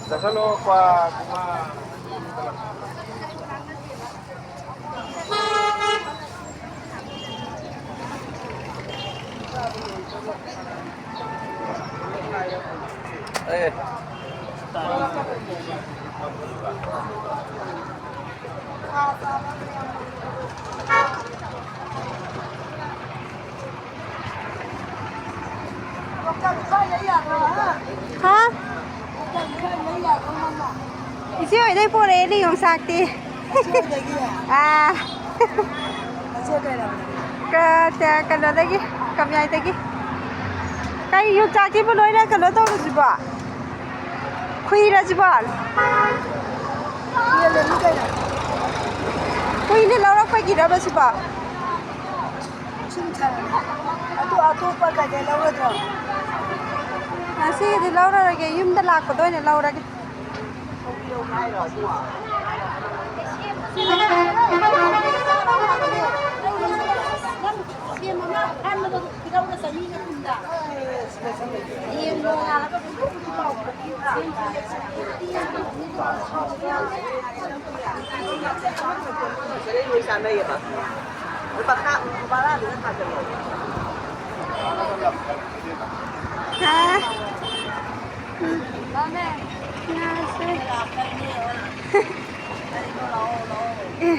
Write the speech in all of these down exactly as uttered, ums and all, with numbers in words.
ꯆꯠꯁꯜꯂꯣ, ꯀ꯭ꯋꯥ ꯀꯨꯃꯥ꯫ ꯑꯦ꯫ ꯍꯥ? ꯏꯆꯦ ꯍꯣꯏꯗꯩ ꯄꯣꯔꯛꯑꯦꯅꯦ ꯌꯣꯡꯆꯥꯛꯇꯤ꯫ ꯏꯆꯦ ꯍꯣꯏꯗꯒꯤ? ꯑꯥ꯫ ꯃꯆꯦ ꯀꯩ ꯂꯝꯗꯒꯤ? ꯀ-, ꯀ-, ꯀꯩꯅꯣꯗꯒꯤ, ꯀꯝꯌꯥꯏꯗꯒꯤ꯫ ꯀꯩ ꯌꯣꯡꯆꯥꯛꯁꯤꯕꯨ ꯂꯣꯏꯅ ꯀꯩꯅꯣ ꯇꯧꯔꯁꯤꯕꯣ? ꯈꯨꯏꯔꯁꯤꯕꯣ? ꯌꯦꯜꯂꯅꯤ ꯀꯩꯅꯣ꯫ ꯀꯨꯏꯅ ꯂꯧꯔꯛꯄꯒꯤꯔꯕ ꯁꯤꯕꯣ? ꯁꯨꯝ ꯊꯥꯔꯛꯑꯣ꯫ ꯑꯗꯨ ꯑꯇꯣꯞꯄ ꯀꯩꯀꯩ ꯂꯧꯔꯣꯏꯗ꯭ꯔꯣ? ꯉꯁꯤꯒꯤꯗꯤ ꯂꯧꯔꯔꯣꯏꯒꯦ, ꯌꯨꯝꯗ ꯂꯥꯛꯄꯗ ꯑꯣꯏꯅ ꯂꯧꯔꯒꯦ꯫ ꯆꯥꯅꯩꯌꯦꯕ꯫ ꯂꯨꯄꯥ ꯇꯔꯥ, ꯂꯨꯄꯥ ꯇꯔꯥꯗꯨꯅ ꯊꯥꯖꯜꯂꯣ꯫ ꯍꯥ? ꯎꯝ꯫ ꯉꯥꯁꯦ꯫ ꯑꯦ꯫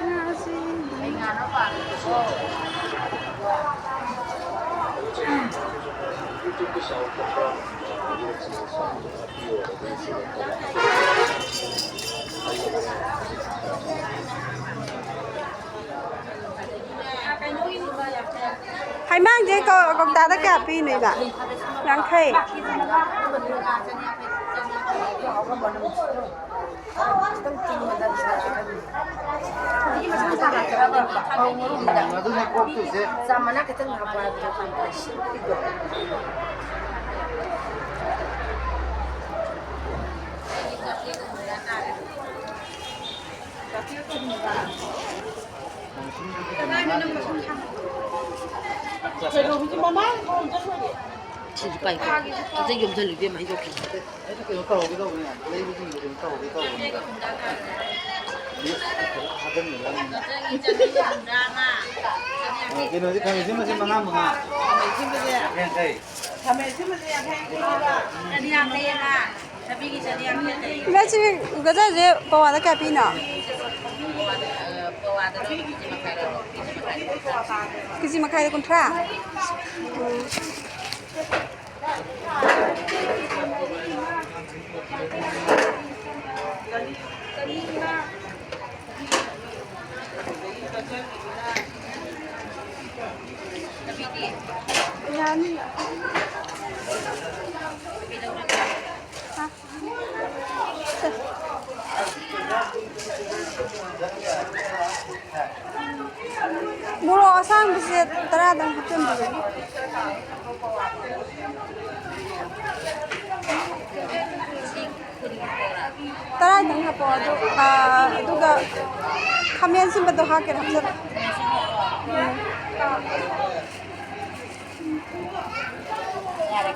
ꯉꯥꯁꯦ꯫ ꯍꯩꯃꯥꯡꯁꯦ ꯀꯧ-, ꯀꯧꯇꯥꯗ ꯀꯌꯥ ꯄꯤꯔꯤꯅꯣ, ꯏꯃꯥ? ꯌꯥꯡꯈꯩ꯫ ꯆꯥꯝꯃꯅ ꯈꯤꯇꯪ ꯍꯥꯞꯄꯣ ꯍꯥꯏꯕꯗꯣ꯫ ꯁꯤꯁꯨ ꯄꯥꯏꯀꯣ꯫ ꯑꯝꯇ ꯌꯣꯝꯁꯜꯂꯨ ꯏꯕꯦꯝꯃ, ꯑꯩ ꯌꯣꯛꯈꯤꯒꯦ꯫ ꯑꯩꯅ ꯀꯩꯅꯣ ꯇꯧꯍꯧꯒꯦ ꯇꯧꯕꯅꯦ, ꯂꯩꯕꯁꯤꯡꯗꯣ ꯀꯩꯅꯣ ꯇꯧꯍꯧꯒꯦ ꯇꯧꯕꯅꯦ꯫ ꯊꯥꯖꯟꯒꯗꯕꯅꯤꯅ꯫ ꯑ, ꯀꯩꯅꯣꯗꯤ ꯈꯥꯃꯦꯟ ꯑꯁꯤꯟꯕꯁꯦ ꯃꯉꯥ ꯃꯉꯥ꯫ ꯈꯥꯃꯦꯟ ꯑꯁꯤꯟꯕꯁꯦ ꯌꯥꯡꯈꯩ ꯌꯥꯡꯈꯩ꯫ ꯈꯥꯃꯦꯟ ꯑꯁꯤꯟꯕꯁꯦ ꯌꯥꯡꯈꯩ ꯌꯥꯡꯈꯩꯅꯦꯕ꯫ ꯆꯅꯤ ꯌꯥꯡꯈꯩ ꯑꯃ, ꯊꯕꯤꯒꯤ ꯆꯅꯤ ꯌꯥꯡꯈꯩ ꯂꯩ꯫ ꯏꯃꯥ, ꯁꯤ ꯒꯖꯔꯁꯦ ꯄꯋꯥꯗ ꯀꯌꯥ ꯄꯤꯅꯣ? ꯄꯋꯥꯗ ꯀꯦꯖꯤ ꯃꯈꯥꯏꯗ ꯀꯨꯟꯊ꯭ꯔꯥ꯫ ꯎꯝ꯫ ꯌꯥꯅꯤ꯫ ꯍꯥ? ꯃꯣꯔꯣꯛ ꯑꯁꯥꯡꯕꯁꯦ ꯇꯔꯥꯗꯪ ꯍꯥꯞꯆꯤꯟꯕꯤꯔꯣ꯫ ꯇꯔꯥꯗꯪ ꯍꯥꯞꯄꯣ꯫ ꯑꯗꯨ, ꯑꯥ, ꯑꯗꯨꯒ ꯈꯥꯃꯦꯟ ꯑꯁꯤꯟꯕꯗꯣ ꯍꯥꯞꯀꯦꯔꯥ? ꯍꯥꯞꯆꯤꯜꯂꯣ꯫ ꯎꯝ꯫ ꯎꯝ, ꯌꯥꯔꯦ꯫